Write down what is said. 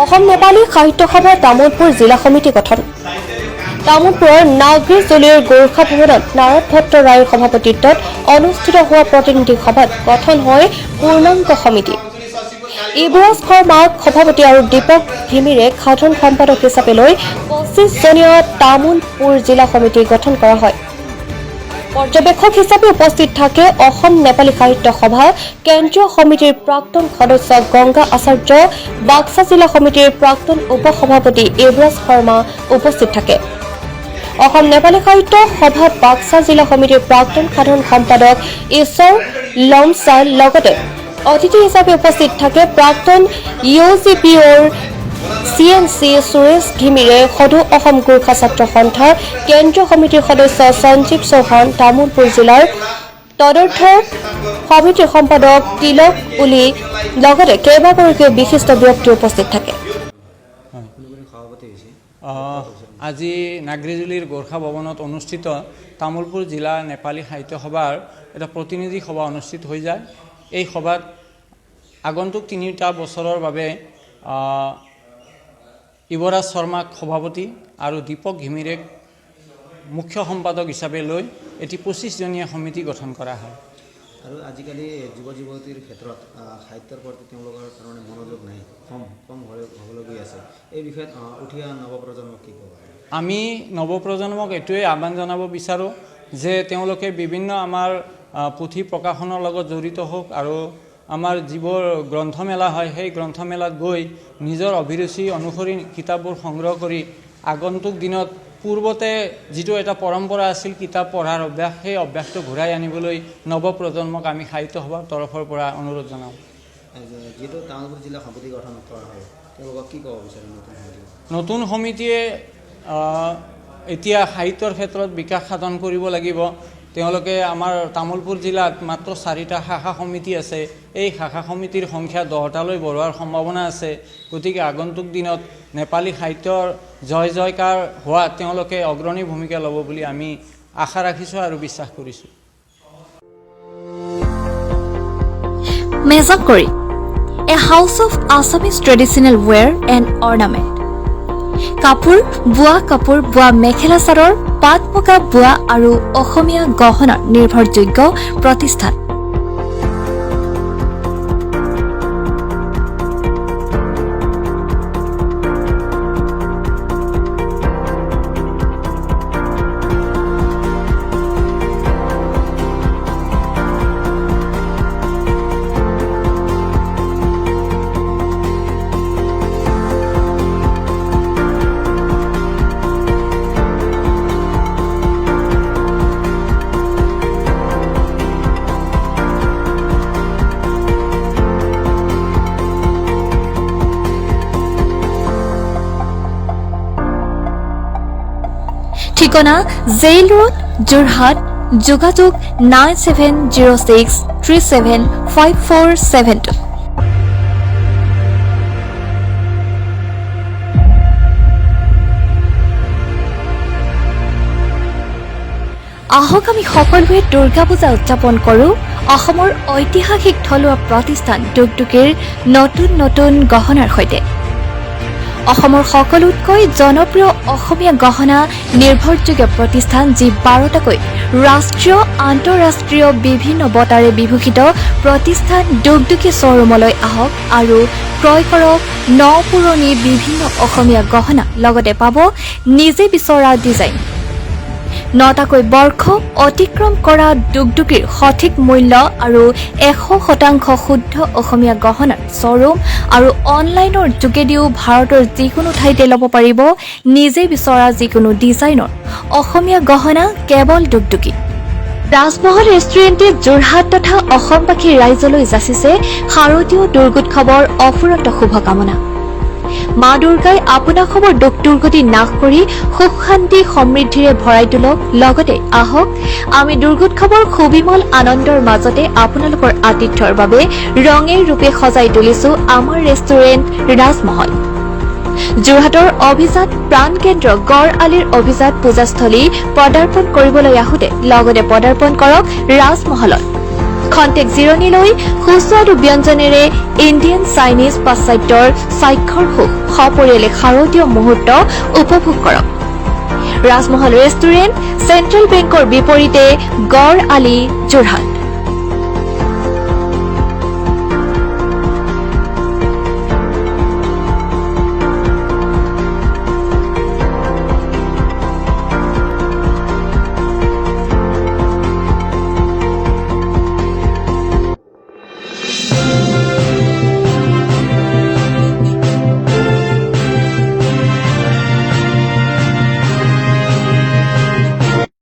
অসম নেপালী সাহিত্য সভা তামুলপুৰ জিলা সমিতি গঠন। তামুলপুৰৰ নাগ্ৰীজুলিৰ গোৰ্খা ভৱনত নাৰদ ভট্ট ৰায়ৰ সভাপতিত্বত অনুষ্ঠিত হোৱা প্ৰতিনিধি সভাত গঠন হয় পূৰ্ণাংগ সমিতি। ইবৰাজ শৰ্মাক সভাপতি আৰু দীপক ঘিমিৰেক সাধাৰণ সম্পাদক হিচাপে লৈ 25 জনীয়া তামুলপুৰ জিলা সমিতি গঠন কৰা হয়। পৰ্যবেক্ষক হিচাপে উপস্থিত থাকে অসম নেপালী সাহিত্য সভা কেন্দ্ৰীয় সমিতিৰ প্ৰাক্তন সদস্য গংগা আচাৰ্য, বাক্সা জিলা সমিতিৰ প্ৰাক্তন উপ-সভাপতি ইবৰাজ শৰ্মা উপস্থিত থাকে। অসম নেপালী সাহিত্য সভা বাক্সা জিলা সমিতিৰ প্ৰাক্তন সাধাৰণ সম্পাদক ঈশ্বৰ লমচা, লগতে অতিথি হিচাপে উপস্থিত থাকে প্ৰাক্তন ইউ জি পি অ'ৰ C N C Suresh Ghimire, সদৌ অসম গোৰ্খা ছাত্ৰ সন্থা কেন্দ্ৰীয় সমিতিৰ সদস্য সঞ্জীৱ চৌহান, তামুলপুৰ জিলাৰ তদৰ্থ সমিতিৰ সম্পাদক তিলক উলি, লগতে কেইবাগৰাকীও বিশিষ্ট ব্যক্তি উপস্থিত থাকে। সভাপতি হৈছে। আজি নাগ্ৰীজুলিৰ গোৰ্খা ভৱনত অনুষ্ঠিত তামুলপুৰ জিলা নেপালী সাহিত্য সভাৰ এটা প্ৰতিনিধি সভা অনুষ্ঠিত হৈ যায়। এই সভাত আগন্তুক 3টা বছৰৰ বাবে যুৱৰাজ শৰ্মাক সভাপতি আৰু দীপক ঘিমিৰেক মুখ্য সম্পাদক হিচাপে লৈ এটি 25জনীয়া সমিতি গঠন কৰা হয়। আৰু আজিকালি যুৱ যুৱতীৰ ক্ষেত্ৰত সাহিত্যৰ প্ৰতি তেওঁলোকৰ কাৰণে মনোযোগ নাই, কম কম হ'বলৈ গৈ আছে। এই বিষয়ত উঠি অহা নৱপ্ৰজন্মক কি ক'ব? আমি নৱপ্ৰজন্মক এইটোৱে আহ্বান জনাব বিচাৰোঁ যে তেওঁলোকে বিভিন্ন আমাৰ পুথি প্ৰকাশনৰ লগত জড়িত হওক আৰু আমাৰ যিবোৰ গ্ৰন্থমেলা হয়, সেই গ্ৰন্থমেলাত গৈ নিজৰ অভিৰুচি অনুসৰি কিতাপবোৰ সংগ্ৰহ কৰি আগন্তুক দিনত পূৰ্বতে যিটো এটা পৰম্পৰা আছিল কিতাপ পঢ়াৰ অভ্যাস, সেই অভ্যাসটো ঘূৰাই আনিবলৈ নৱপ্ৰজন্মক আমি সাহিত্য সভাৰ তৰফৰ পৰা অনুৰোধ জনাওঁ। যিহেতু তামোলপুৰ জিলা সমিতি গঠন কৰা হয়, তেওঁলোকক কি ক'ব বিচাৰে নতুন সমিতি? নতুন সমিতিয়ে এতিয়া সাহিত্যৰ ক্ষেত্ৰত বিকাশ সাধন কৰিব লাগিব। তেওঁলোকে আমাৰ তামোলপুৰ জিলাত মাত্ৰ চাৰিটা শাখা সমিতি আছে। এই শাখা সমিতিৰ সংখ্যা 10টালৈ বঢ়োৱাৰ সম্ভাৱনা আছে। গতিকে আগন্তুক দিনত নেপালী সাহিত্যৰ জয় জয়কাৰ হোৱাত তেওঁলোকে অগ্ৰণী ভূমিকা ল'ব বুলি আমি আশা ৰাখিছোঁ আৰু বিশ্বাস কৰিছোঁ। Mejakori, a house of Assamese traditional wear and ornament. কাপোৰ, বোৱা কাপোৰ, বোৱা মেখেলা চাদৰ, পাট মুগা বোৱা আৰু অসমীয়া গহনাৰ নিৰ্ভৰযোগ্য প্ৰতিষ্ঠান। ঠিকনা জেইল ৰোড, যোৰহাট। যোগাযোগ 9706375472। আহক, আমি সকলোৱে দুৰ্গা পূজা উদযাপন কৰোঁ অসমৰ ঐতিহাসিক থলুৱা প্ৰতিষ্ঠান ডুগডুগীৰ নতুন নতুন গহনাৰ সৈতে। অসমৰ সকলোতকৈ জনপ্ৰিয় অসমীয়া গহনা নিৰ্ভৰযোগ্য প্ৰতিষ্ঠান, যি 12টাকৈ ৰাষ্ট্ৰীয়, আন্তঃৰাষ্ট্ৰীয় বিভিন্ন বঁটাৰে বিভূষিত প্ৰতিষ্ঠান ডুগডুগী শ্ব'ৰুমলৈ আহক আৰু ক্ৰয় কৰক ন পুৰণি বিভিন্ন অসমীয়া গহনা, লগতে পাব নিজে বিচৰা ডিজাইন। 9টাকৈ বৰ্ষ অতিক্ৰম কৰা ডুগডুগীৰ সঠিক মূল্য আৰু 100% শুদ্ধ অসমীয়া গহনাৰ শ্ব'ৰুম আৰু অনলাইনৰ যোগেদিও ভাৰতৰ যিকোনো ঠাইতে ল'ব পাৰিব নিজে বিচৰা যিকোনো ডিজাইনৰ অসমীয়া গহনা, কেৱল ডুগডুগী। ৰাজমহল ৰেষ্টুৰেণ্টে যোৰহাট তথা অসমবাসী ৰাইজলৈ যাচিছে শাৰদীয় দুৰ্গোৎসৱৰ অফুৰন্ত শুভকামনা। মা দুৰ্গাই আপোনাসৱৰ দুখ দুৰ্গতি নাশ কৰি সুখ, শান্তি, সমৃদ্ধিৰে ভৰাই তোলক। লগতে আহক, আমি দুৰ্গোৎসৱৰ সুবিমল আনন্দৰ মাজতে আপোনালোকৰ আতিথ্যৰ বাবে ৰঙে ৰূপে সজাই তুলিছো আমাৰ ৰেষ্টুৰেণ্ট ৰাজমহল। যোৰহাটৰ অভিজাত প্ৰাণকেন্দ্ৰ গড় আলিৰ অভিজাত পূজাস্থলী পদাৰ্পণ কৰিবলৈ আহোঁতে লগতে পদাৰ্পণ কৰক ৰাজমহলত। খন্তেক জিৰণি লৈ সুস্বাদু ব্যঞ্জনেৰে ইণ্ডিয়ান, চাইনিজ, পাশ্চাত্যৰ স্বাক্ষৰ সুখ। সপৰিয়ালে শাৰদীয় মুহূৰ্ত উপভোগ কৰক। ৰাজমহল ৰেষ্টুৰেণ্ট, চেণ্ট্ৰেল বেংকৰ বিপৰীতে, গড় আলি, যোৰহাট।